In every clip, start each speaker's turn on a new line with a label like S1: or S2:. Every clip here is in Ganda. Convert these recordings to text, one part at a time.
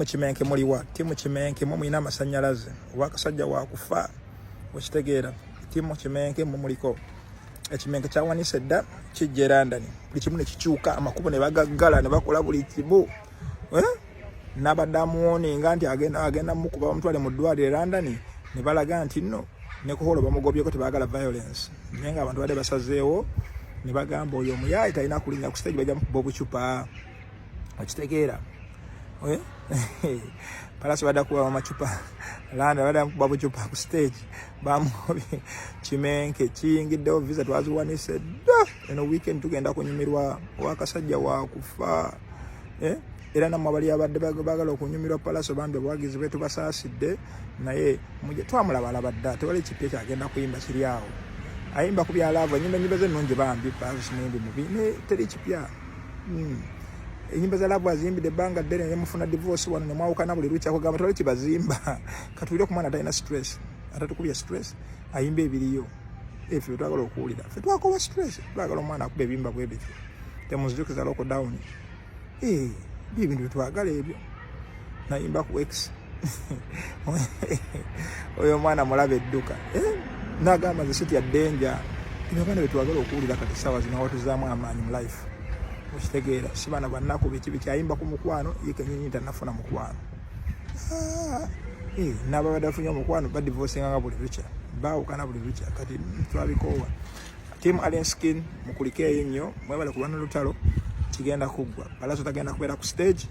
S1: Team Kimenke muliwa? Team Kimenke mwe mulina amasanyalaze, owakasajja wakufa, okitegeera? Team Kimenke mwe muliko ekimenke kyawanise dda, kijja e London, buli kimu ne kikyuka, amakubo ne bagaggala ne bakola buli kimu, eh? Nabadde amuwoninga nti agenda mukuba bamutwale mu ddwaliro e London, ne balaga nti nno ne ku hall bamugobyeko, tebaagala violence. Naye nga abantu badde basazeewo ne bagamba oyo omuyaayi talina kulinnya ku stage, bajja mukuba obucupa, okitegeera? Eh? Pallaso badda kuba amacupa London, badda mukuba bucupa ku stage, bamugobye. Kimenke kiyingiddewo, visa twaziwanise dda. Eno weekend tugenda kunyumirwa, owakasajja wakufa, eh? Era nammwe abali abadde baagala okunyumirwa Pallaso, bambi abawagizi be tubasaasidde, naye twamulabalaba dda, tewali kipya kyagenda kuyimba kiri awo. Ayimba ku bya love, enyimba ze nnungi bambi, Pallaso si muyimbi mubi, naye teri kipya. Enyimba za love aziyimbidde ebbanga ddene, ne mufuna divorce wano ne mwawukana buli lukya, kugamba tewali kibazimba. Katuwulire ku mwana atalina stress, atatukubya stress, ayimba ebiriyo. Effe twagala okuwulira, ffe twakowa stress, twagala omwana akuba ebimba bwe bityo. Temuzijukiza lockdown. Eh, ebintu byetwagala ebyo. Nayimba ku ex oyo omwana mulaba edduka, eh, nagamba nze sitya danger. Ebyo abaana betwagala okuwulira kati saawa zino, watuzaamu amaanyi mu life, okitegeera? Si baana bannaku biki biki, ayimba ku mukwano, ye kenyini tanafuna mukwano. Ah, eh, n'ababadde bafunye omukwano badivosinga nga buli lukya, baawukana buli lukya. Kati twabikoowa. Team Alien Skin mukulikeeyo nnyo, mwebale kulwana lutalo, kigenda kuggwa. Pallaso tagenda kubeera ku stage.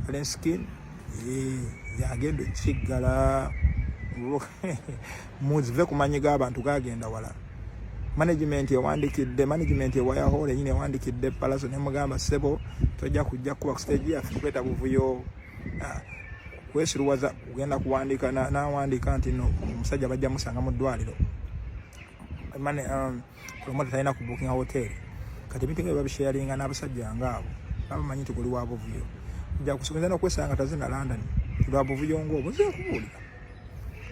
S1: Alien Skin, eh, yagenda ekiggala, muzive ku manyi g'abantu gagenda wala. Management ewandikidde, management ewaya hall enyini ewandikidde Pallaso nemugamba, "Ssebo, tojja kujja kuba ku stage yaffe kuleeta buvuyo." Ah, kwesiruwaza kugenda kuwandika nawandika nti no omusajja bajja musanga mu ddwaliro. Promoter talina ku bookinga hotel. Kati ebintu nga babisharinga n'abasajja ngaabo babamanyi nti guli wa buvuyo, ojja kusobola n'okwesanga tazina London lwa buvuyo ng'obwo. Nze nkubuulira,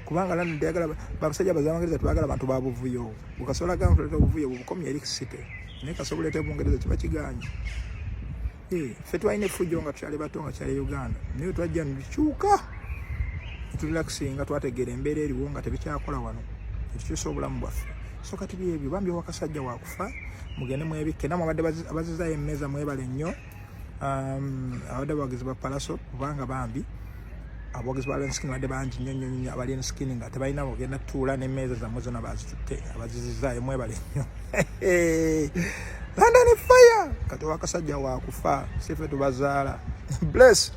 S1: kubanga London teyagala babasajja bazabangereza, tebagala bantu ba buvuyo. Bukasobola gamba tuleeta obuvuyo bubukomye eri city, naye kasobola leeta Bungereza kiba kiganye. Eh, ffe twalina effujjo nga tukyali bato, nga tukyali Uganda, naye twajja netukyuka netulelaxinga, twategeera embeera eriwo nga tebikyakola wano, netukyusa obulamu bwaffe. So kati byebyo bambi, owakasajja wakufa, mugende mwebikke. Namwe abadde abazizaayo emmeeza, mwebale nnyo. Abadde abawagizi ba Pallaso, kubanga bambi abawagizi ba Alien Skin badde bangi nnyo nnyo nnyo. Aba Alien Skin nga tebalina bogenda tuula n'emmeeza zammwe zonna bazitutte, abazizizaayo mwebale nnyo. London fire, kati owakasajja wakufa, si ffe tubazaala. Bless.